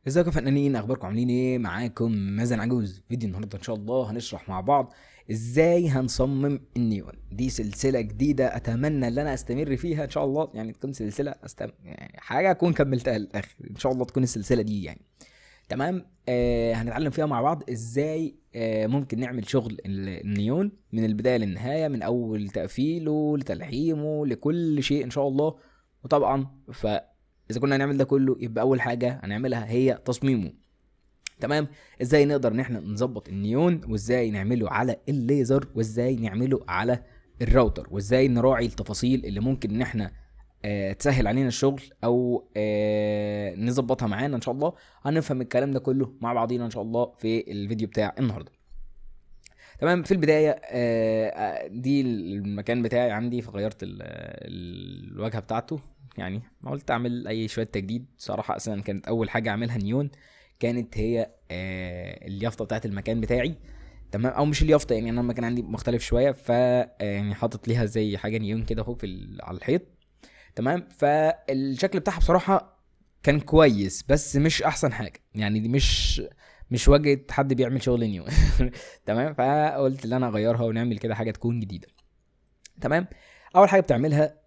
ازيكم يا فنانين؟ اخباركم عاملين ايه؟ معاكم مازن عجوز. فيديو النهارده ان شاء الله هنشرح مع بعض ازاي هنصمم النيون. دي سلسلة جديدة اتمنى ان انا استمر فيها ان شاء الله، يعني تكون سلسلة يعني حاجة اكون كملتها للاخر ان شاء الله، تكون السلسلة دي يعني تمام. هنتعلم فيها مع بعض ازاي ممكن نعمل شغل النيون من البداية للنهايه، من اول تقفيله لتلحيمه لكل شيء ان شاء الله. وطبعا اذا كنا هنعمل ده كله يبقى اول حاجة هنعملها هي تصميمه. تمام، ازاي نقدر ان احنا نظبط النيون، وازاي نعمله على الليزر، وازاي نعمله على الراوتر، وازاي نراعي التفاصيل اللي ممكن ان احنا تسهل علينا الشغل او نظبطها معانا ان شاء الله. هنفهم الكلام ده كله مع بعضينا ان شاء الله في الفيديو بتاع النهارده. تمام، في البداية دي المكان بتاعي عندي، فغيرت الواجهة بتاعته، يعني ما قلت اعمل اي شوية تجديد صراحة. اصلا كانت اول حاجة اعملها نيون كانت هي اليافطه بتاعت المكان بتاعي. تمام، او مش اليافطه، يعني انا المكان عندي مختلف شوية، ف يعني حاطط ليها زي حاجة نيون كده اهو في على الحيط. تمام، فالشكل بتاعها بصراحة كان كويس بس مش احسن حاجة، يعني دي مش واجهه حد بيعمل شغل نيون. تمام، فقلت ان انا اغيرها ونعمل كده حاجة تكون جديدة. تمام، اول حاجة بتعملها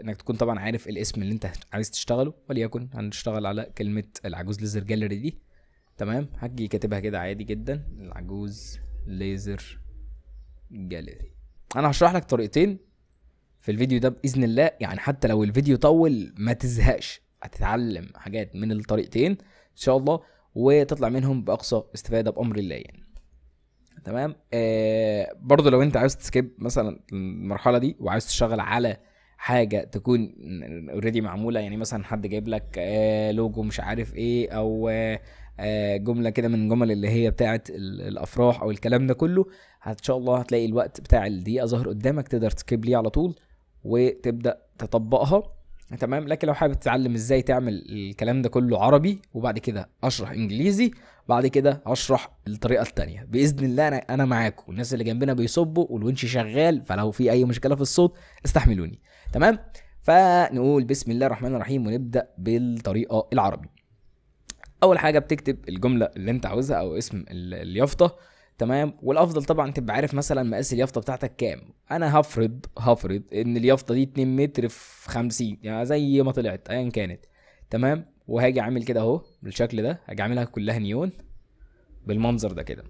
انك تكون طبعا عارف الاسم اللي انت عايز تشتغله، وليكن هنشتغل على كلمة العجوز laser gallery دي. تمام، هجي كاتبها كده عادي جدا، العجوز laser gallery. انا هشرح لك طريقتين في الفيديو ده باذن الله، يعني حتى لو الفيديو طول ما تزهقش، هتتعلم حاجات من الطريقتين ان شاء الله وتطلع منهم باقصى استفاده بامر الله يعني. تمام، برضو لو انت عاوز ت skip مثلا المرحلة دي وعاوز تشتغل على حاجة تكون already معمولة، يعني مثلا حد جايب لك لوجو مش عارف ايه، او جملة كده من جمل اللي هي بتاعه الافراح او الكلام ده كله، ان شاء الله هتلاقي الوقت بتاع الدقيقة ظاهر قدامك، تقدر ت skip ليه على طول وتبدا تطبقها. تمام، لكن لو حابب تتعلم ازاي تعمل الكلام ده كله عربي وبعد كده اشرح انجليزي، بعد كده اشرح الطريقة التانية باذن الله. انا معاكم، والناس اللي جنبنا بيصبوا والونش شغال، فلو في اي مشكلة في الصوت استحملوني. تمام، فنقول بسم الله الرحمن الرحيم ونبدا بالطريقة العربي. اول حاجة بتكتب الجملة اللي انت عاوزها او اسم اليافطه. تمام، والافضل طبعا تبقى عارف مثلا مقاس اليافطه بتاعتك كام. انا هفرض ان اليافطه دي 2 متر في 50، يعني زي ما طلعت ايا كانت. تمام، وهاجي عامل كده اهو بالشكل ده، هاجي عاملها كلها نيون بالمنظر ده كده.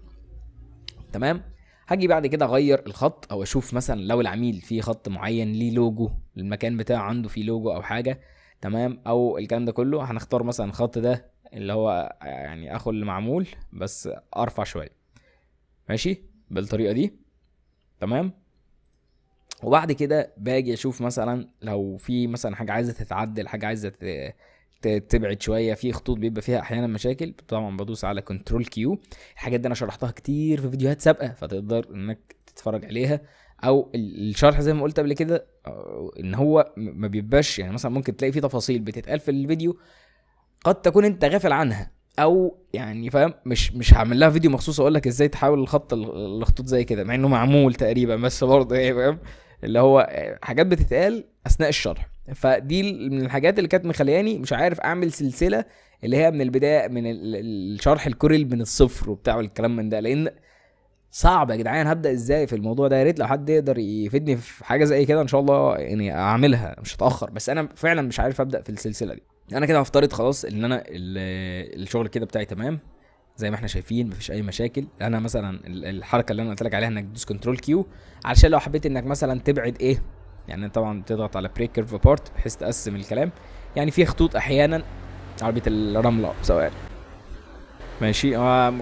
تمام، هاجي بعد كده اغير الخط، او اشوف مثلا لو العميل فيه خط معين ليه لوجو، المكان بتاعه عنده فيه لوجو او حاجة. تمام، او الكلام ده كله، هنختار مثلا الخط ده اللي هو يعني اخو اللي معمول بس ارفع شوية، ماشي بالطريقة دي. تمام، وبعد كده باجي اشوف مثلا لو في مثلا حاجة عايزه تتعدل، حاجة عايزه تبعد شوية، في خطوط بيبقى فيها احيانا مشاكل، طبعا بدوس على control Q. الحاجات دي انا شرحتها كتير في فيديوهات سابقه، فتقدر انك تتفرج عليها، او الشرح زي ما قلت قبل كده ان هو ما بيبقاش، يعني مثلا ممكن تلاقي فيه تفاصيل بتتقال في الفيديو قد تكون انت غافل عنها، او يعني فاهم، مش هعمل لها فيديو مخصوص اقول لك ازاي تحاول الخط الخطوط زي كده، مع انه معمول تقريبا، بس برضه ايه فاهم، اللي هو حاجات بتتقال اثناء الشرح. فدي من الحاجات اللي كانت مخلياني مش عارف اعمل سلسلة اللي هي من البداية، من الشرح الكوريل من الصفر وبتاع والكلام من ده، لان صعب يا جدعان. هبدا ازاي في الموضوع ده؟ يا ريت لو حد يقدر يفيدني في حاجة زي كده ان شاء الله، يعني اعملها مش هتاخر، بس انا فعلا مش عارف ابدا في السلسلة دي. انا كده هفترض خلاص ان انا الشغل كده بتاعي تمام زي ما احنا شايفين، مفيش اي مشاكل. انا مثلا الحركة اللي انا قلت لك عليها انك تدوس control Q، علشان لو حبيت انك مثلا تبعد ايه، يعني طبعا تضغط على break curve apart بحيث تقسم الكلام. يعني في خطوط احيانا عربية الرملة سواء ماشي،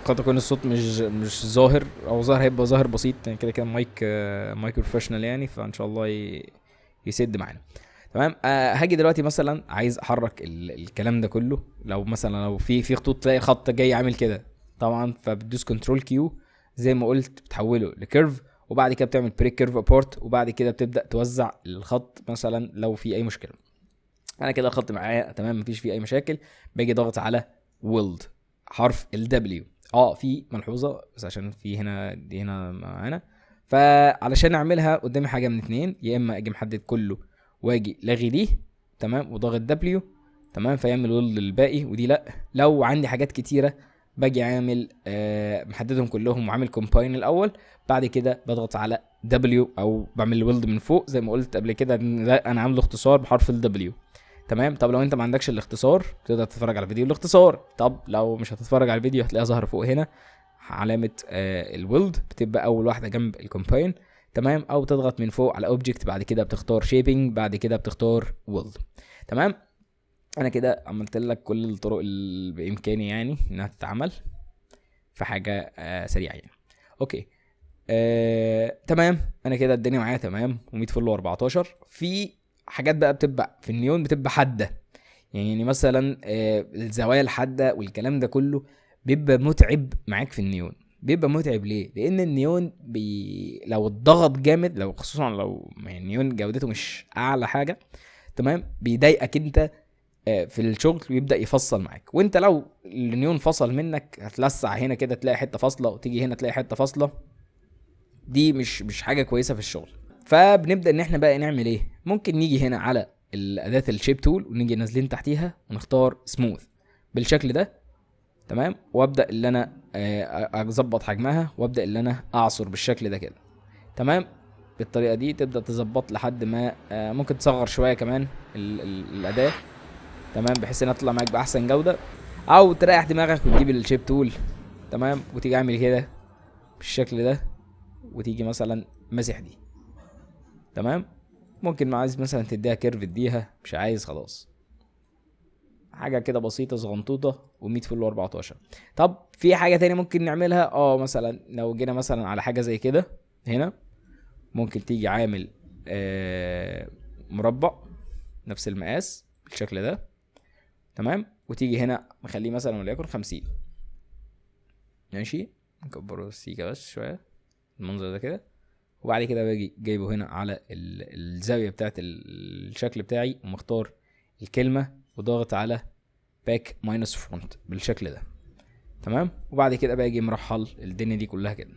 قد يكون الصوت مش ظاهر، او ظاهر هيبقى ظاهر بسيط، يعني كده كده mic professional يعني، فان شاء الله يسد معانا. تمام، هاجي دلوقتي مثلا عايز احرك الكلام ده كله. لو مثلا لو في خطوط، تلاقي خط جاي عامل كده طبعا، فبتدوس control Q زي ما قلت، بتحوله ل curve، وبعد كده بتعمل break curve apart، وبعد كده بتبدا توزع الخط مثلا لو في اي مشكلة. انا كده الخط معايا تمام، مفيش فيه اي مشاكل. باجي ضاغط على weld حرف ال W. في ملحوظة بس عشان في هنا دي هنا معانا، فعلشان اعملها قدامي حاجة من اتنين، يا اما اجي محدد كله واجي لاغي دي، تمام، وضاغط W، تمام، فيعمل weld للباقي ودي لا. لو عندي حاجات كتيرة باجي عامل محددهم كلهم وعامل combine الاول، بعد كده بضغط على W او بعمل weld من فوق زي ما قلت قبل كده، انا عامله اختصار بحرف ال W. تمام. طب لو انت ما عندكش الاختصار تقدر تتفرج على فيديو الاختصار. طب لو مش هتتفرج على الفيديو هتلاقيها ظاهره فوق هنا علامة ال weld، بتبقى اول واحدة جنب ال combine. تمام. او تضغط من فوق على object، بعد كده بتختار shaping، بعد كده بتختار weld. تمام. انا كده عملت لك كل الطرق اللي بامكاني يعني انها تتعمل في حاجة سريعة يعني. okay. تمام، انا كده الدنيا معايا تمام و100 فل و14. في حاجات بقى بتبقى في النيون بتبقى حادة، يعني مثلا الزوايا الحادة والكلام ده كله بيبقى متعب معاك في النيون. بيبقى متعب ليه؟ لان النيون لو اتضغط جامد، لو خصوصا لو النيون جودته مش اعلى حاجة، تمام، بيضايقك انت في الشغل ويبدا يفصل معاك. وانت لو النيون فصل منك هتلسع هنا كده تلاقي حتة فاصلة، وتيجي هنا تلاقي حتة فاصلة، دي مش حاجة كويسة في الشغل. فبنبدا ان احنا بقى نعمل ايه؟ ممكن نيجي هنا على الاداة ال shape tool ونيجي نازلين تحتيها ونختار سموث بالشكل ده. تمام. وابدا اللي انا اظبط حجمها، وابدا اللي انا اعصر بالشكل ده كده. تمام. بالطريقة دي تبدا تظبط لحد ما ممكن تصغر شوية كمان الاداة. تمام، بحيث انها تطلع معاك باحسن جوده، او تريح دماغك وتجيب ال shape tool. تمام، وتيجي عامل كده بالشكل ده، وتيجي مثلا مسح دي. تمام. ممكن ما عايز مثلا تديها curve اديها، مش عايز خلاص، حاجة كده بسيطة صغنطوطه و100 فل و14. طب في حاجة تانية ممكن نعملها، مثلا لو جينا مثلا على حاجة زي كده هنا، ممكن تيجي عامل مربع نفس المقاس بالشكل ده. تمام. وتيجي هنا مخليه مثلا وليكن 50. ماشي، نكبره السيكه بس شوية المنظر ده كده، وبعد كده باجي جايبه هنا على الزاوية بتاعت الشكل بتاعي، ومختار الكلمة وضاغط على back minus front بالشكل ده. تمام. وبعد كده باجي مرحل الدنيا دي كلها كده.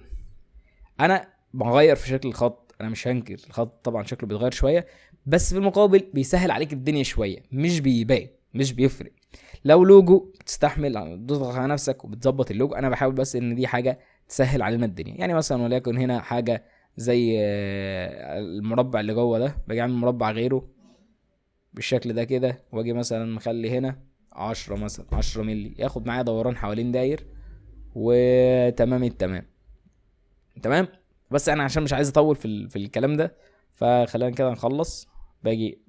انا بغير في شكل الخط، انا مش هنكر الخط طبعا شكله بيتغير شوية، بس في المقابل بيسهل عليك الدنيا شوية، مش بيبان مش بيفرق. لو لوجو بتستحمل تضغط على نفسك وبتظبط اللوجو. انا بحاول بس ان دي حاجة تسهل علينا الدنيا. يعني مثلا وليكن هنا حاجة زي المربع اللي جوه ده، باجي اعمل مربع غيره بالشكل ده كده، واجي مثلا مخلي هنا 10 مثلا 10 مللي، ياخد معايا دوران حوالين داير، وتمام التمام. تمام. بس انا عشان مش عايز اطول في الكلام ده، فخلينا كده نخلص. باجي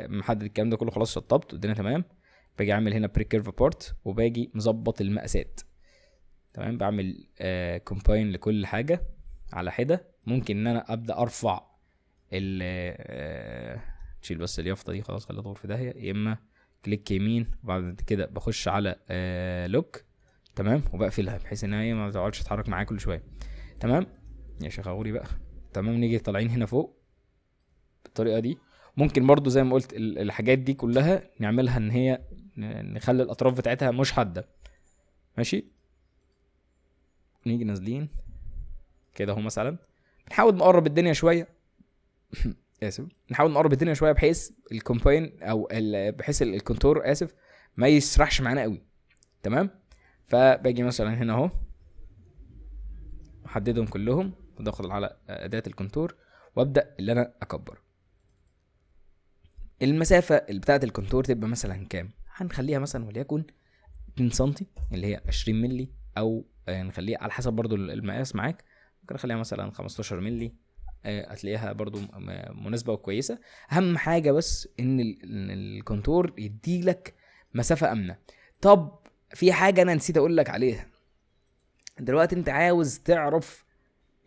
محدد الكلام ده كله، خلاص شطبت والدنيا تمام. باجي اعمل هنا break curve apart، وباجي مظبط المقاسات. تمام. بعمل combine لكل حاجة على حده. ممكن ان انا ابدا ارفع ال تشيل بس اليافطه دي خلاص، خليها تدور في داهية، يا اما click يمين وبعد كده بخش على lock. تمام. وبقفلها بحيث ان هي ما تقعدش تتحرك معايا كل شوية. تمام يا شيخ غوري بقى. تمام. نيجي طالعين هنا فوق بالطريقة دي. ممكن برضو زي ما قلت الحاجات دي كلها نعملها ان هي نخلي الاطراف بتاعتها مش حادة. ماشي. نيجي نازلين كده اهو مثلا، بنحاول نقرب الدنيا شوية اسف، نحاول نقرب الدنيا شوية بحيث ال combine او بحيث ال contour اسف ما يسرحش معانا قوي. تمام. فباجي مثلا هنا اهو احددهم كلهم وادخل على اداه ال contour، وابدا اللي انا اكبر المسافة اللي بتاعه ال contour. تبقى مثلا كام؟ هنخليها مثلا وليكن 2 سم اللي هي 20 مللي، او نخليها على حسب برضو المقاس معاك، ممكن اخليها مثلا 15 مللي، هتلاقيها برضو مناسبة وكويسة. اهم حاجة بس ان ال contour يديلك مسافة امنه. طب في حاجة انا نسيت اقول لك عليها دلوقتي، انت عاوز تعرف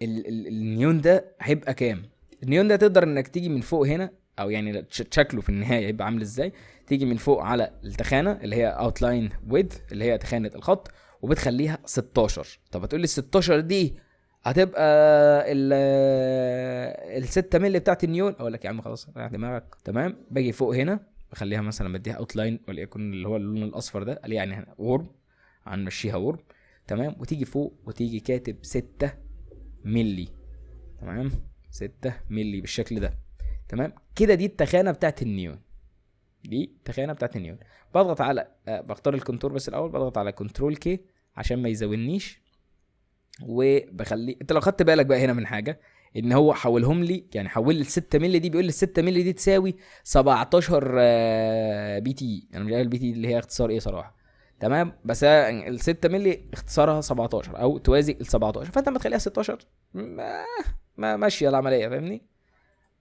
النيون ده هيبقى كام. النيون ده تقدر انك تيجي من فوق هنا، او يعني شكله في النهاية هيبقى عامل ازاي. تيجي من فوق على التخانه اللي هي outline width اللي هي تخانه الخط، وبتخليها 16. طب هتقول لي ال 16 دي هتبقى ال 6 مللي بتاعت النيون؟ اقول لك يا عم خلاص ريح دماغك. تمام. باجي فوق هنا بخليها مثلا بديها outline وليكن اللي هو اللون الاصفر ده، قال يعني هنا warm، هنمشيها warm. تمام. وتيجي فوق وتيجي كاتب 6 مللي. تمام، 6 مللي بالشكل ده. تمام كده، دي التخانه بتاعت النيون، دي التخانه بتاعت النيون. بضغط على بختار ال contour بس الاول، بضغط على control K عشان ما يزودنيش، وبخليه. انت لو خدت بالك بقى هنا من حاجة، ان هو حولهم لي، يعني حول لي ال 6 مللي دي، بيقول لي ال 6 مللي دي تساوي 17 PT. انا مش عارف ال PT اللي هي اختصار ايه صراحة، تمام، بس ال 6 مللي اختصارها 17 او توازي ال 17، فانت ما تخليها 16 ما ماشية العملية، فاهمني؟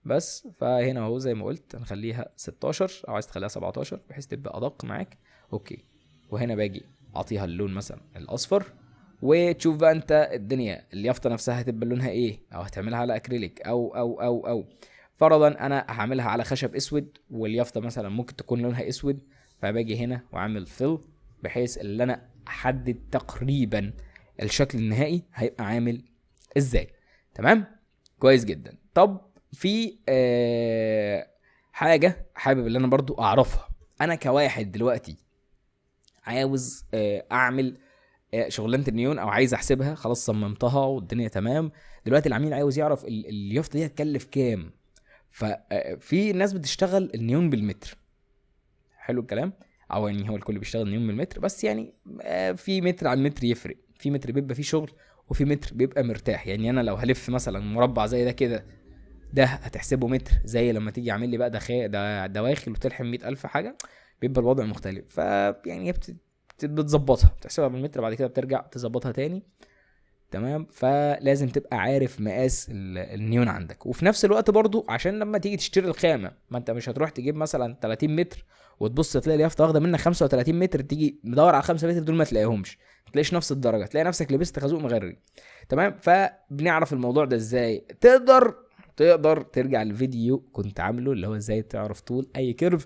بس فهنا اهو زي ما قلت هنخليها 16 او عايز تخليها 17 بحيث تبقى ادق معاك. okay، وهنا باجي اعطيها اللون مثلا الاصفر، وتشوف بقى انت الدنيا اليافطه نفسها هتبقى لونها ايه، او هتعملها على اكريليك او او او او فرضا انا هعملها على خشب اسود، واليافطه مثلا ممكن تكون لونها اسود، فباجي هنا واعمل fill بحيث ان انا احدد تقريبا الشكل النهائي هيبقى عامل ازاي. تمام، كويس جدا. طب في حاجة حابب ان انا برضو اعرفها، انا كواحد دلوقتي عاوز اعمل شغلانة النيون او عايز احسبها، خلاص صممتها والدنيا تمام، دلوقتي العميل عاوز يعرف اليافطه دي هتكلف كام. ففي ناس بتشتغل النيون بالمتر، حلو الكلام، او يعني هو الكل بيشتغل نيون بالمتر، بس يعني في متر عن متر يفرق، في متر بيبقى فيه شغل وفي متر بيبقى مرتاح. يعني انا لو هلف مثلا مربع زي ده كده، ده هتحسبه متر، زي لما تيجي عامل لي بقى دواخل وتلحم 100,000 حاجة، بيبقى الوضع مختلف. فيعني بتظبطها، بتحسبها بالمتر، بعد كده بترجع تظبطها تاني. تمام، فلازم تبقى عارف مقاس النيون عندك، وفي نفس الوقت برضو عشان لما تيجي تشتري الخامة، ما انت مش هتروح تجيب مثلا 30 متر وتبص تلاقي اليافطه واخده منك 35 متر، تيجي مدور على 5 متر دول ما تلاقيهمش، ما تلاقيش نفس الدرجة، تلاقي نفسك لبست خازوق مغري. تمام، فبنعرف الموضوع ده ازاي؟ تقدر ترجع الفيديو كنت عامله اللي هو ازاي تعرف طول اي curve،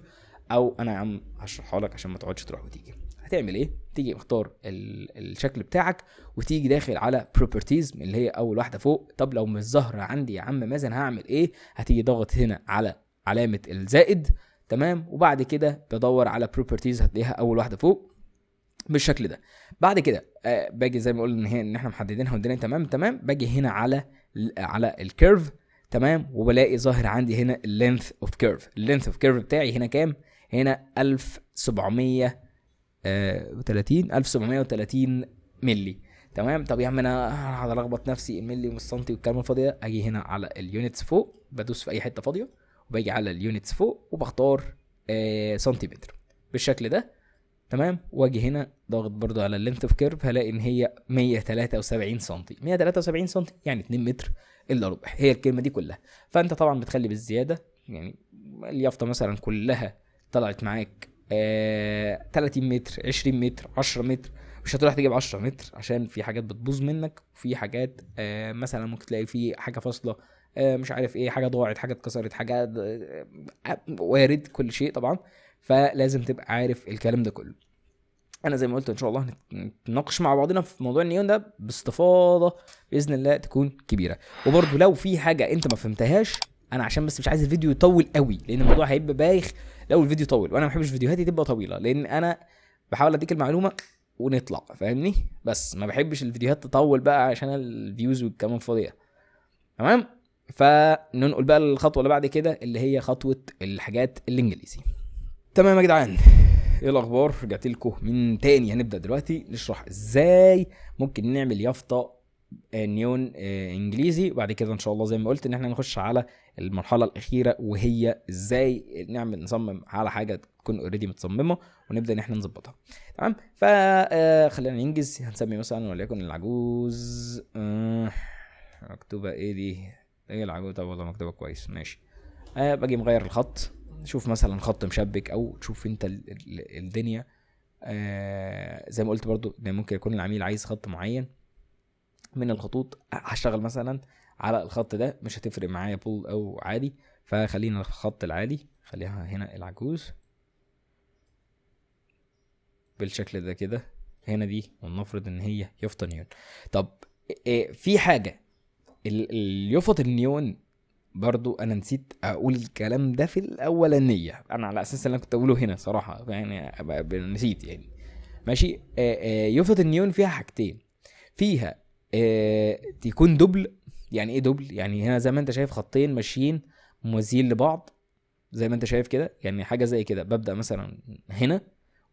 او انا يا عم هشرحها لك عشان ما تقعدش تروح وتيجي. هتعمل ايه؟ تيجي مختار الشكل بتاعك، وتيجي داخل على properties اللي هي اول واحدة فوق. طب لو مش ظاهره عندي يا عم مازن هعمل ايه؟ هتيجي ضغط هنا على علامة الزائد، تمام، وبعد كده تدور على properties هتلاقيها اول واحدة فوق بالشكل ده. بعد كده باجي زي ما قلنا ان هي ان احنا محددينها والدنيا تمام تمام، باجي هنا على ال curve، تمام، وبلاقي ظاهر عندي هنا ال length of curve. ال length of curve بتاعي هنا كام؟ هنا 1730، 1730 ملي. تمام، طب يا عم انا هقعد الخبط نفسي الملي والسنتي والكلام الفاضي ده، اجي هنا على ال units فوق، بدوس في اي حتة فاضية وباجي على ال units فوق وبختار سنتيمتر بالشكل ده. تمام، واجي هنا ضاغط برضو على ال length of curve، هلاقي ان هي 173 سنتي، 173 سنتي يعني 2 متر الا ربع، هي الكلمة دي كلها. فانت طبعا بتخلي بالزيادة، يعني اليافطه مثلا كلها طلعت معاك 30 متر، 20 متر، 10 متر، مش هتروح تجيب 10 متر عشان في حاجات بتبوظ منك، وفي حاجات مثلا ممكن تلاقي في حاجة فاصلة، مش عارف ايه، حاجة ضاعت، حاجة اتكسرت، حاجة وارد كل شيء طبعا، فلازم تبقى عارف الكلام ده كله. انا زي ما قلت ان شاء الله هنتناقش مع بعضنا في موضوع النيون ده باستفاضة باذن الله تكون كبيرة. وبرده لو في حاجة انت ما فهمتهاش، انا عشان بس مش عايز الفيديو يطول قوي لان الموضوع هيبقى بايخ لو الفيديو طول، وانا ما بحبش فيديوهاتي تبقى طويلة لان انا بحاول اديك المعلومة ونطلع، فاهمني؟ بس ما بحبش الفيديوهات تطول بقى عشان ال views والكلام الفاضي ده. تمام، فننقل بقى للخطوة اللي بعد كده اللي هي خطوة الحاجات الانجليزي. تمام يا جدعان، ايه الاخبار؟ رجعت لكم من تاني. هنبدا دلوقتي نشرح ازاي ممكن نعمل يافطة نيون انجليزي، وبعد كده ان شاء الله زي ما قلت ان احنا نخش على المرحلة الاخيرة وهي ازاي نعمل نصمم على حاجة تكون already متصممه ونبدا ان احنا نظبطها. تمام، فخلينا ننجز. هنسمي مثلا وليكن العجوز، مكتوبة ايه دي؟ ايه العجوز؟ طب والله مكتوبة كويس، ماشي. باجي مغير الخط، شوف مثلا خط مشبك او تشوف انت الدنيا. زي ما قلت برضو ان ممكن يكون العميل عايز خط معين من الخطوط، هشتغل مثلا على الخط ده، مش هتفرق معايا bold او عادي، فخلينا الخط العادي، خليها هنا العجوز بالشكل ده كده، هنا دي، ونفرض ان هي يافطة نيون. طب في حاجة، اليافطة النيون برضو انا نسيت اقول الكلام ده في الاولانية، انا على اساس اللي انا كنت اقوله هنا صراحة يعني نسيت يعني، ماشي. يافطة النيون فيها حاجتين، فيها تكون double. يعني ايه double؟ يعني هنا زي ما انت شايف خطين ماشيين موازيين لبعض، زي ما انت شايف كده، يعني حاجة زي كده. ببدا مثلا هنا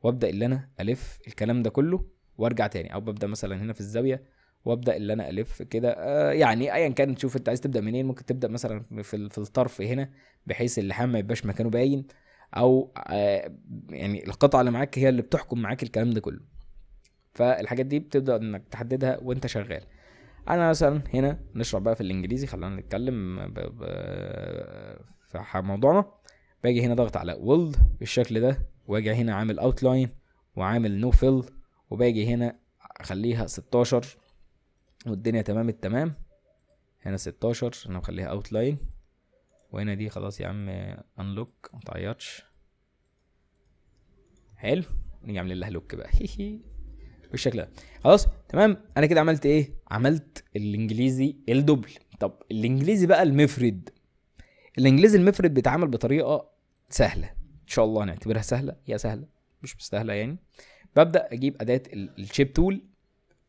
وابدا اللي انا الف الكلام ده كله وارجع تاني، او ببدا مثلا هنا في الزاوية وابدا اللي انا الف كده، يعني ايا كان تشوف انت عايز تبدا منين. ممكن تبدا مثلا في الطرف هنا بحيث اللحام ما يبقاش مكانه باين، او يعني القطعة اللي معاك هي اللي بتحكم معاك الكلام ده كله. فالحاجات دي بتبدا انك تحددها وانت شغال. انا مثلا هنا نشرح بقى في الانجليزي، خلينا نتكلم في موضوعنا. باجي هنا ضغط على weld بالشكل ده، واجي هنا عامل outline وعامل no fill، وباجي هنا اخليها 16 والدنيا تمام التمام. هنا 16 انا مخليها outline، وهنا دي خلاص يا عم unlock ما تعيطش. حلو، نيجي عاملين لها lock بقى بالشكل ده. خلاص تمام. انا كده عملت ايه؟ عملت الانجليزي ال double. طب الانجليزي بقى المفرد، الانجليزي المفرد بيتعامل بطريقة سهلة ان شاء الله، نعتبرها سهلة، هي سهلة مش مستاهلة يعني. ببدا اجيب اداه ال shape tool،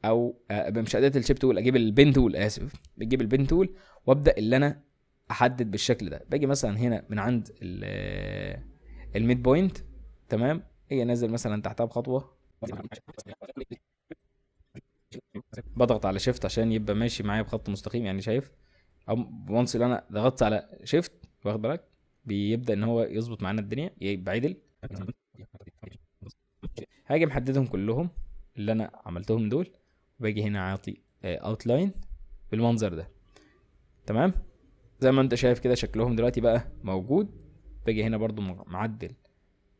او مش اداه ال shape tool، اجيب ال pen tool، اسف، بجيب ال pen tool وابدا اللي انا احدد بالشكل ده. باجي مثلا هنا من عند ال mid point، تمام، هي نازل مثلا تحتها بخطوة، بضغط على shift عشان يبقى ماشي معايا بخط مستقيم، يعني شايف، او once اللي انا ضغطت على shift واخد بالك بيبدا ان هو يظبط معانا الدنيا، يبقى عدل. هاجي محددهم كلهم اللي انا عملتهم دول، وباجي هنا عاطي outline بالمنظر ده. تمام، زي ما انت شايف كده شكلهم دلوقتي بقى موجود. باجي هنا برضو معدل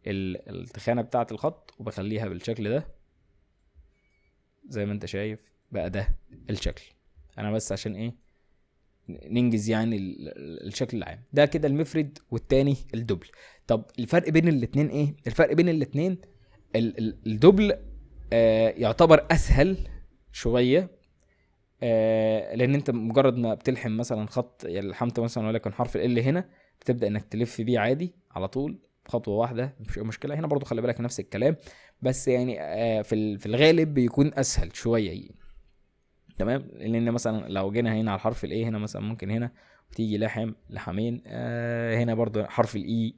التخانه بتاعه الخط وبخليها بالشكل ده زي ما انت شايف بقى ده الشكل. انا بس عشان ايه ننجز يعني الشكل العام ده كده، المفرد والتاني ال double. طب الفرق بين الاتنين ايه؟ الفرق بين الاتنين ال double يعتبر اسهل شوية، لان انت مجرد ما بتلحم مثلا خط، يعني لحمت مثلا ولكن حرف ال هنا، بتبدا انك تلف بيه عادي على طول بخطوة واحدة، مفيش اي مشكلة. هنا برضو خلي بالك نفس الكلام، بس يعني في الغالب بيكون اسهل شوية يعني. تمام، لان مثلا لو جينا هنا على حرف ال A هنا مثلا ممكن هنا وتيجي لحم لحمين، هنا برضو حرف ال E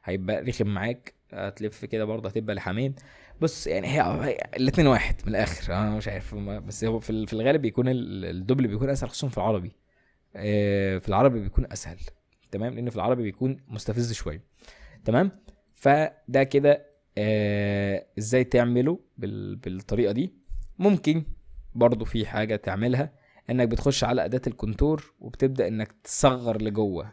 هيبقى رخم معاك، هتلف كده برضه هتبقى لحمين. بص يعني هي الاثنين واحد من الاخر، انا مش عارف، بس هو في الغالب بيكون ال double بيكون اسهل، خصوصا في العربي. في العربي بيكون اسهل، تمام، لان في العربي بيكون مستفز شوية. تمام، فده كده ازاي تعمله بالطريقة دي. ممكن برضو في حاجة تعملها، انك بتخش على اداه ال contour وبتبدا انك تصغر لجوه،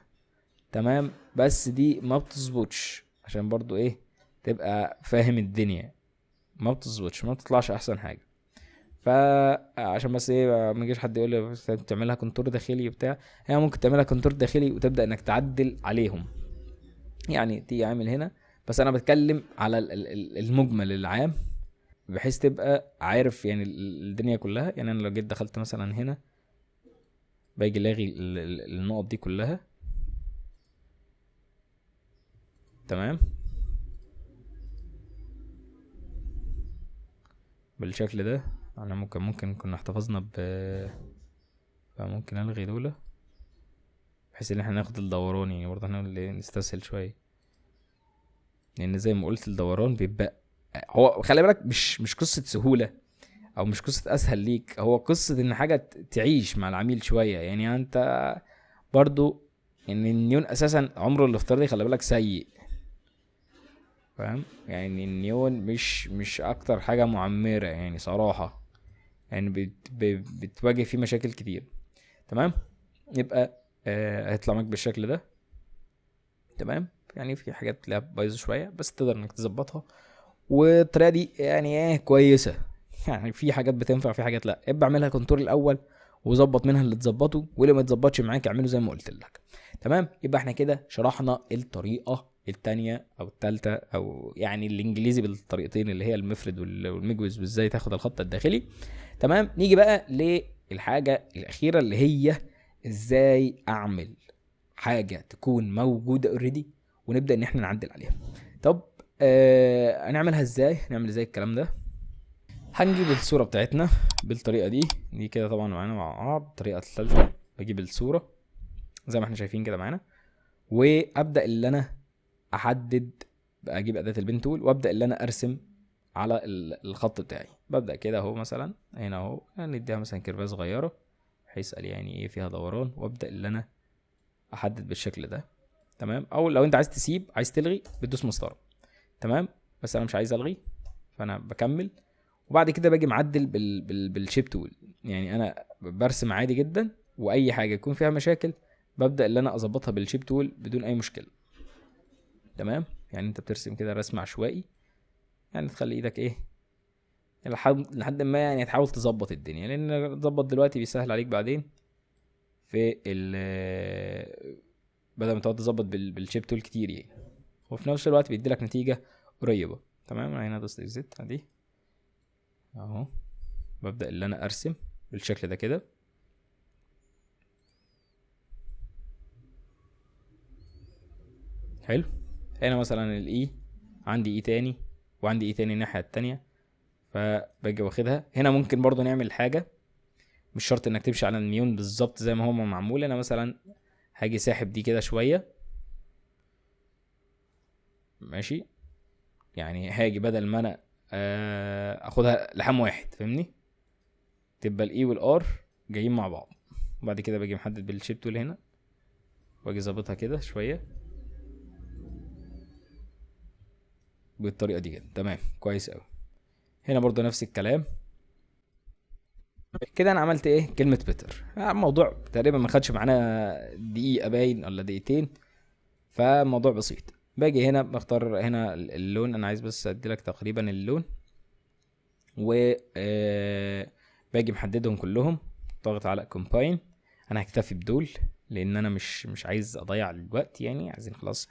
تمام، بس دي ما بتظبطش، عشان برضو ايه تبقى فاهم الدنيا، ما بتظبطش، ما بتطلعش احسن حاجة. فعشان بس ايه ما يجيش حد يقول لي بتعملها contour داخلي وبتاع، هي ممكن تعملها contour داخلي وتبدا انك تعدل عليهم، يعني تيجي عامل هنا، بس انا بتكلم على المجمل العام بحيث تبقى عارف يعني الدنيا كلها. يعني انا لو جيت دخلت مثلا هنا باجي لاغي النقط دي كلها، تمام، بالشكل ده. انا ممكن كنا احتفظنا ب، فممكن الغي دول بحيث ان احنا ناخد الدوران، يعني برضه احنا اللي نستسهل شوية، لان زي ما قلت الدوران بيبقى هو خلي بالك مش قصة سهولة او مش قصة اسهل ليك، هو قصة ان حاجة تعيش مع العميل شوية. يعني انت برضو ان النيون اساسا عمره الافتراضي خلي بالك سيء، فاهم؟ يعني النيون مش اكتر حاجة معمره يعني صراحة، يعني بتواجه فيه مشاكل كتير. تمام، يبقى هيطلع معاك بالشكل ده. تمام، يعني في حاجات تلاقيها بايظة شوية بس تقدر انك تظبطها، والطريقة دي يعني ايه كويسة، يعني في حاجات بتنفع في حاجات لا. ابقى اعملها contour الاول وظبط منها اللي تظبطه، واللي ما تظبطش معاك اعمله زي ما قلت لك. تمام، يبقى احنا كده شرحنا الطريقة الثانية او الثالثة، او يعني الانجليزي بالطريقتين اللي هي المفرد والمجوز، وازاي تاخد الخط الداخلي. تمام، نيجي بقى للحاجة الاخيرة اللي هي ازاي اعمل حاجة تكون موجودة already ونبدا ان احنا نعدل عليها. طب هنعملها ازاي؟ نعمل ازاي الكلام ده؟ هنجيب الصورة بتاعتنا بالطريقة دي كده طبعا معانا مع بعض. الطريقة الثالثة بجيب الصورة زي ما احنا شايفين كده معانا، وابدا اللي انا احدد، اجيب اداه ال pen tool وابدا ان انا ارسم على الخط بتاعي. ببدا كده اهو، مثلا هنا اهو نديها مثلا curve صغيرة بحيث قال يعني ايه فيها دوران، وابدا ان انا احدد بالشكل ده. تمام. او لو انت عايز تسيب، عايز تلغي، بتدوس مسطرة. تمام. بس انا مش عايز الغي فانا بكمل. وبعد كده باجي معدل بال shape tool، يعني انا برسم عادي جدا، واي حاجة يكون فيها مشاكل ببدا ان انا اظبطها بال shape tool بدون اي مشكلة. تمام. يعني انت بترسم كده رسم عشوائي، يعني تخلي ايدك ايه لحد ما يعني تحاول تظبط الدنيا، لان تظبط دلوقتي بيسهل عليك بعدين في بدل ما تقعد تظبط بال shape tool كتير يعني، وفي نفس الوقت بيدي لك نتيجة قريبه. تمام. انا هنا دوست exit ادي اهو، ببدا ان انا ارسم بالشكل ده كده. حلو. هنا مثلا ال E عندي E تاني، وعندي E تاني الناحية التانية، فباجي واخدها. هنا ممكن برضو نعمل حاجة، مش شرط انك تمشي على النيون بالظبط زي ما هو معمول. انا مثلا هاجي ساحب دي كده شوية، ماشي، يعني هاجي بدل ما انا اخدها لحام واحد، فاهمني، تبقى ال E وال R جايين مع بعض. وبعد كده باجي محدد بال shape tool هنا، واجي ظابطها كده شوية بالطريقة دي كده. تمام، كويس قوي. هنا برضو نفس الكلام كده. انا عملت ايه؟ كلمة better. الموضوع تقريبا ما خدش معانا دقيقة باين ولا دقيقتين، فالموضوع بسيط. باجي هنا بختار هنا اللون، انا عايز بس ادي لك تقريبا اللون، و باجي محددهم كلهم، ضغط على combine. انا هكتفي بدول لان انا مش عايز اضيع الوقت، يعني عايزين خلاص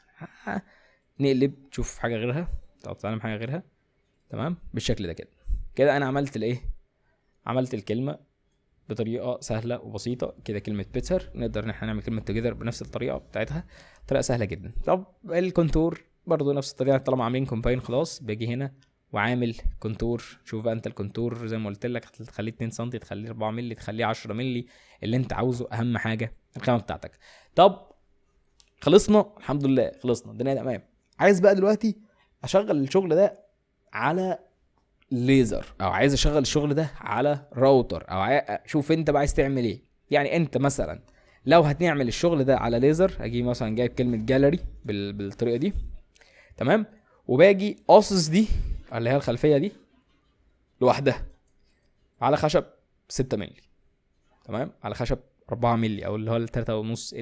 نقلب تشوف حاجة غيرها، او تتعلم حاجة غيرها. تمام، بالشكل ده كده. كده انا عملت الايه؟ عملت الكلمة بطريقة سهلة وبسيطة كده، كلمة better. نقدر ان احنا نعمل كلمة together بنفس الطريقة بتاعتها، طريقه سهلة جدا. طب ال contour برضو نفس الطريقة، طالما عاملين combine خلاص باجي هنا وعامل contour. شوف بقى انت ال contour زي ما قلت لك تخليه 2 سم، تخليه 4 مللي، تخليه 10 مللي، اللي انت عاوزه، اهم حاجة الخامة بتاعتك. طب خلصنا الحمد لله، خلصنا الدنيا تمام. عايز بقى دلوقتي اشغل الشغل ده على ليزر، او عايز اشغل الشغل ده على راوتر، او شوف انت بقى عايز تعمل ايه. يعني انت مثلا لو هتعمل الشغل ده على ليزر، اجي مثلا جايب كلمة جاليري بالطريقة دي، تمام، وباجي قاصص دي اللي هي الخلفية دي لوحدها على خشب 6 مللي، تمام، على خشب 4 مللي، او اللي هو 3.5،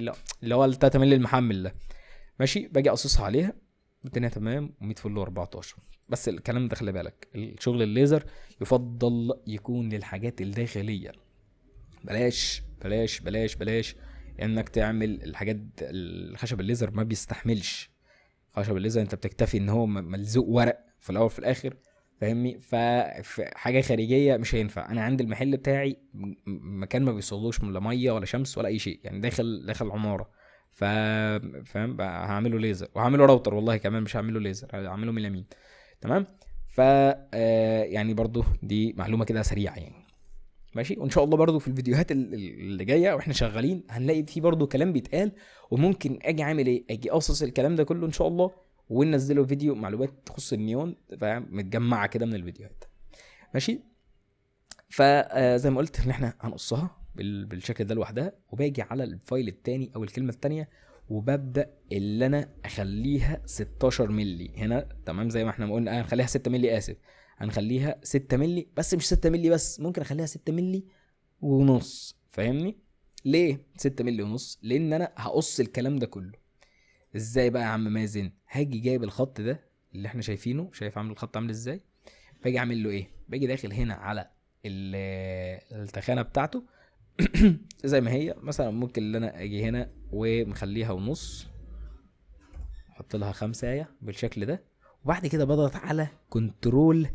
اللي هو 3 مللي المحمل ده، ماشي. باجي اقصصها عليها، الدنيا تمام، و100 فل 14. بس الكلام ده خلي بالك، الشغل الليزر يفضل يكون للحاجات الداخلية، بلاش بلاش بلاش بلاش انك تعمل الحاجات. الخشب الليزر ما بيستحملش. خشب الليزر انت بتكتفي ان هو ملزوق ورق في الاول في الاخر، فاهمني؟ فحاجه خارجية مش هينفع. انا عندي المحل بتاعي مكان ما بيوصلوش لا مية ولا شمس ولا اي شيء، يعني داخل عمارة، فاهم؟ هعمله ليزر وهعمله راوتر، والله كمان مش هعمله ليزر، هعمله ميلامين، تمام. ف يعني برضو دي معلومة كده سريعة يعني، ماشي. وان شاء الله برضو في الفيديوهات اللي جاية واحنا شغالين هنلاقي فيه برضو كلام بيتقال، وممكن اجي عامل ايه، اجي اقصص الكلام ده كله ان شاء الله وننزله فيديو معلومات تخص النيون، فاهم؟ متجمعه كده من الفيديوهات، ماشي. فزي ما قلت ان احنا هنقصها بالشكل ده لوحدها، وباجي على ال file التاني او الكلمة التانية وببدا اللي انا اخليها 16 مللي هنا، تمام، زي ما احنا قلنا هنخليها 6 مللي، اسف هنخليها 6 مللي، بس مش 6 مللي بس، ممكن اخليها 6 مللي ونص، فاهمني؟ ليه 6 مللي ونص؟ لان انا هقص الكلام ده كله. ازاي بقى يا عم مازن؟ هاجي جايب الخط ده اللي احنا شايفينه، شايف عامل الخط عامل ازاي؟ باجي اعمل له ايه؟ باجي داخل هنا على التخانه بتاعته زي ما هي، مثلا ممكن ان انا اجي هنا ومخليها ونص، احط لها 5 بالشكل ده، وبعد كده بضغط على control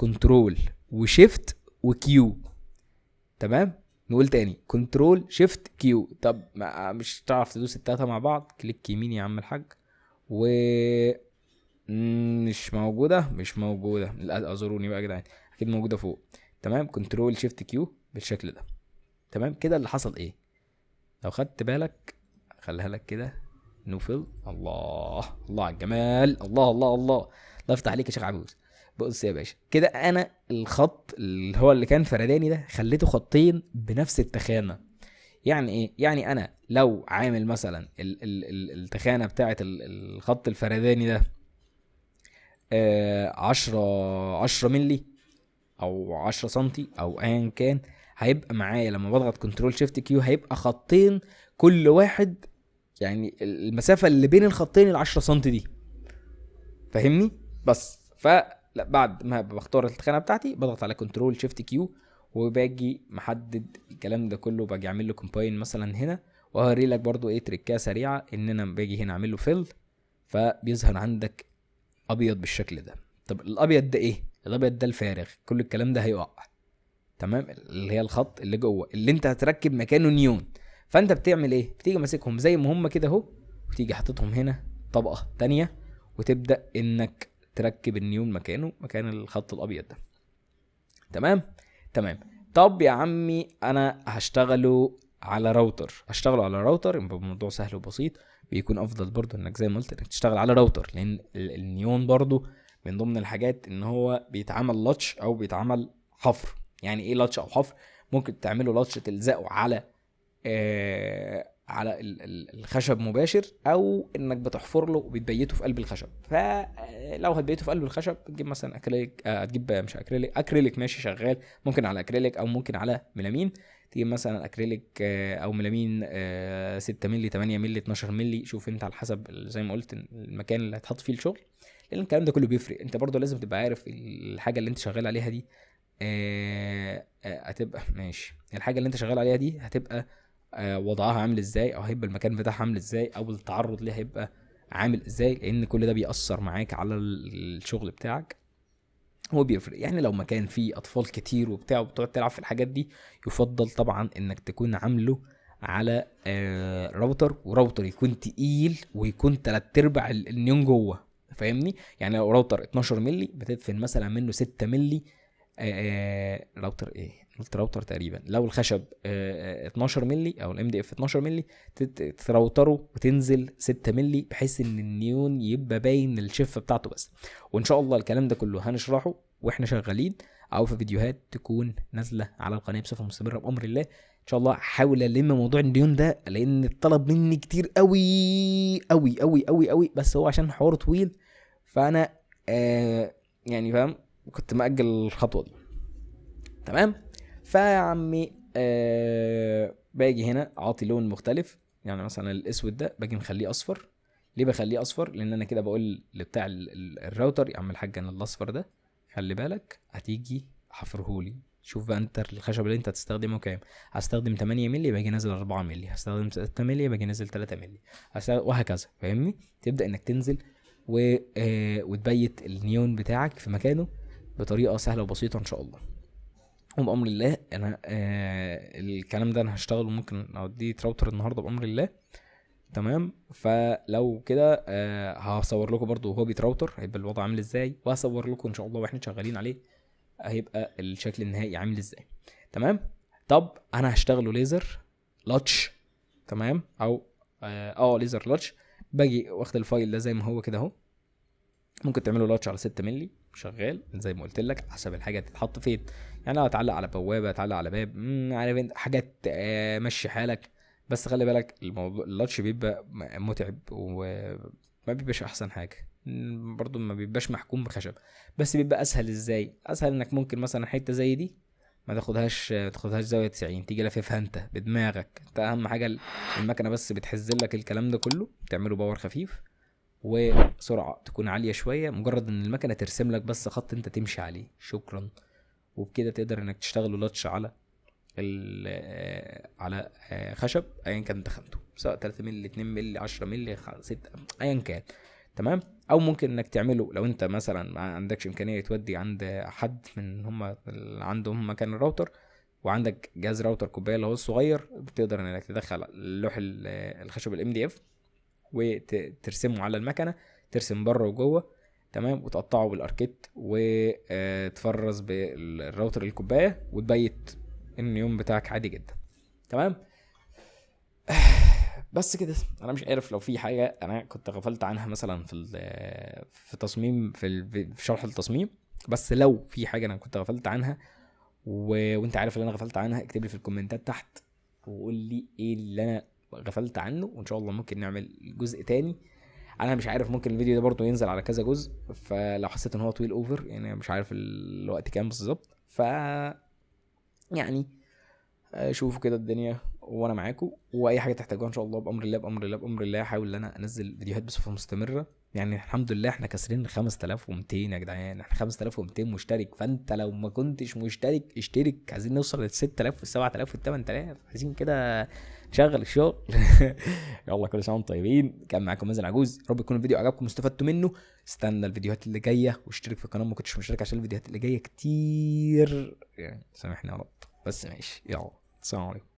control و shift و Q، تمام. نقول تاني control shift Q. طب مش تعرف تدوس التلاتة مع بعض، click يمين يا عم الحاج، و مش موجودة، مش موجودة، اعذروني بقى يا جدعان، اكيد موجودة فوق، تمام. control shift Q بالشكل ده، تمام كده. اللي حصل ايه؟ لو خدت بالك خليها لك كده no fill. الله الله على الجمال، الله الله الله الله يفتح عليك يا شيخ عجوز. بص يا باشا كده انا الخط اللي هو اللي كان فرداني ده خليته خطين بنفس التخانه. يعني ايه؟ يعني انا لو عامل مثلا التخانه بتاعه الخط الفرداني ده 10 مللي او 10 سنتي او ايا كان، هيبقى معايا لما بضغط control shift Q هيبقى خطين كل واحد، يعني المسافة اللي بين الخطين ال 10 سنتي دي، فاهمني؟ بس فبعد ما بختار التخانه بتاعتي بضغط على control shift Q وباجي محدد الكلام ده كله، باجي اعمل له combine مثلا هنا، وهوري لك برضو ايه تريكاه سريعة، ان انا باجي هنا اعمل له fill فبيظهر عندك ابيض بالشكل ده. طب الابيض ده ايه؟ الابيض ده الفارغ، كل الكلام ده هيقع، تمام؟ اللي هي الخط اللي جوه اللي انت هتركب مكانه نيون. فانت بتعمل ايه؟ بتيجي ماسكهم زي ما هم كده اهو، وتيجي حاططهم هنا طبقه تانية، وتبدا انك تركب النيون مكانه، مكان الخط الابيض ده. تمام تمام. طب يا عمي انا هشتغله على راوتر، هشتغله على راوتر يبقى الموضوع سهل وبسيط، بيكون افضل برضو انك زي ما قلت انك تشتغل على راوتر، لان النيون برضو من ضمن الحاجات ان هو بيتعمل latch او بيتعمل حفر. يعني ايه latch او حفر؟ ممكن تعمله latch تلزقه على على الخشب مباشر، او انك بتحفر له وبتبيته في قلب الخشب. فلو هتبيته في قلب الخشب تجيب مثلا اكريليك، تجيب مش acrylic، acrylic ماشي شغال، ممكن على اكريليك او ممكن على ميلامين. تجيب مثلا اكريليك او ميلامين 6 مللي 8 مللي 12 مللي، شوف انت على حسب زي ما قلت المكان اللي هتحط فيه الشغل، لان الكلام ده كله بيفرق. انت برضو لازم تبقى عارف الحاجة اللي انت شغال عليها دي هتبقى ماشي، الحاجة اللي انت شغال عليها دي هتبقى وضعها عامل ازاي، او هيبقى المكان بتاعها عامل ازاي، او التعرض ليها هيبقى عامل ازاي، لان كل ده بيأثر معاك على الشغل بتاعك، هو بيفرق. يعني لو مكان فيه اطفال كتير وبتاع وبتقعد تلعب في الحاجات دي، يفضل طبعا انك تكون عامله على router، و router يكون تقيل ويكون 3/4 النيون جوه، فاهمني؟ يعني لو راوتر 12 مللي بتدفن مثلا منه 6 مللي، راوتر ايه؟ قلت راوتر تقريبا. لو الخشب 12 مللي او ال MDF 12 مللي تراوتره وتنزل 6 مللي، بحيث ان النيون يبقى باين الشفه بتاعته بس. وان شاء الله الكلام ده كله هنشرحه واحنا شغالين، او في فيديوهات تكون نازله على القناة بصفة مستمرة بامر الله. ان شاء الله هحاول الم موضوع النيون ده، لان الطلب مني كتير قوي قوي قوي قوي قوي، بس هو عشان حوار طويل فانا يعني فاهم، كنت مأجل الخطوة دي. تمام. فيا عمي باجي هنا اعطي لون مختلف، يعني مثلا الاسود ده باجي مخليه اصفر. ليه بخليه اصفر؟ لان انا كده بقول لبتاع الراوتر يا عم الحاج انا الاصفر ده خلي بالك هتيجي حفرهولي، شوف بقى انت الخشب اللي انت هتستخدمه كام. هستخدم 8 مللي باجي نازل 4 مللي، هستخدم 6 مللي باجي نازل 3 مللي، وهكذا، فاهمني؟ تبدا انك تنزل وتبيت النيون بتاعك في مكانه بطريقة سهلة وبسيطة ان شاء الله. وبامر الله انا الكلام ده انا هشتغله، ممكن اوديه راوتر النهارده بامر الله. تمام. فلو كده هصور لكم برضو وهو بيتراوتر هيبقى الوضع عامل ازاي، وهصور لكم ان شاء الله واحنا شغالين عليه هيبقى الشكل النهائي عامل ازاي. تمام. طب انا هشتغله laser latch، تمام، او laser latch. باجي واخد ال file ده زي ما هو كده اهو، ممكن تعمله latch على 6 مللي شغال زي ما قلت لك، حسب الحاجة تتحط فين. يعني لو هتعلق على بوابه، هتعلق على باب، عارف انت حاجات مشي حالك. بس خلي بالك الموضوع ال latch بيبقى متعب وما بيبقاش احسن حاجة، برضو ما بيبقاش محكوم بخشب، بس بيبقى اسهل. ازاي اسهل؟ انك ممكن مثلا حتة زي دي ما تاخدهاش زاوية 90، تيجي لففها انت بدماغك انت، اهم حاجة المكنه بس بتحز لك الكلام ده كله، تعمله power خفيف وسرعة تكون عالية شوية، مجرد ان المكنه ترسم لك بس خط انت تمشي عليه، شكرا. وبكده تقدر انك تشتغل latch على على خشب ايا كان تخنته، سواء 3 مللي 2 مللي 10 مللي 6 ايا كان. تمام. او ممكن انك تعمله لو انت مثلا ما عندكش امكانية تودي عند حد من هم اللي عندهم مكان الراوتر، وعندك جهاز راوتر كوباية اللي هو الصغير، بتقدر انك تدخل لوح الخشب ال MDF وترسمه على المكنه، ترسم بره وجوه، تمام، وتقطعه بالاركيت وتفرز بالراوتر الكوباية وتبيت النيون بتاعك عادي جدا. تمام. بس كده. انا مش عارف لو في حاجة انا كنت غفلت عنها مثلا في تصميم في شرح التصميم، بس لو في حاجة انا كنت غفلت عنها وانت عارف اللي انا غفلت عنها، اكتب لي في الكومنتات تحت وقول لي ايه اللي انا غفلت عنه، وان شاء الله ممكن نعمل جزء تاني. انا مش عارف، ممكن الفيديو ده برضو ينزل على كذا جزء، فلو حسيت ان هو طويل over يعني مش عارف الوقت كام بالظبط، ف يعني شوفوا كده الدنيا وانا معاكم، واي حاجة تحتاجوها ان شاء الله بامر الله بامر الله بامر الله احاول ان انا انزل فيديوهات بصفة مستمرة. يعني الحمد لله احنا كاسرين 5200 يا جدعان، احنا 5200 مشترك، فانت لو ما كنتش مشترك اشترك، عايزين نوصل لل 6000 وال 7000 وال 8000، عايزين كده نشغل الشغل. يلا كل سنة وانتم طيبين. كان معاكم مازن عجوز، رب يكون الفيديو عجبكم واستفدتوا منه. استنى الفيديوهات اللي جاية، واشترك في القناة ما كنتش مشترك عشان الفيديوهات اللي جاية كتير، يعني سامحني يا رب، بس ماشي. يلا السلام عليكم.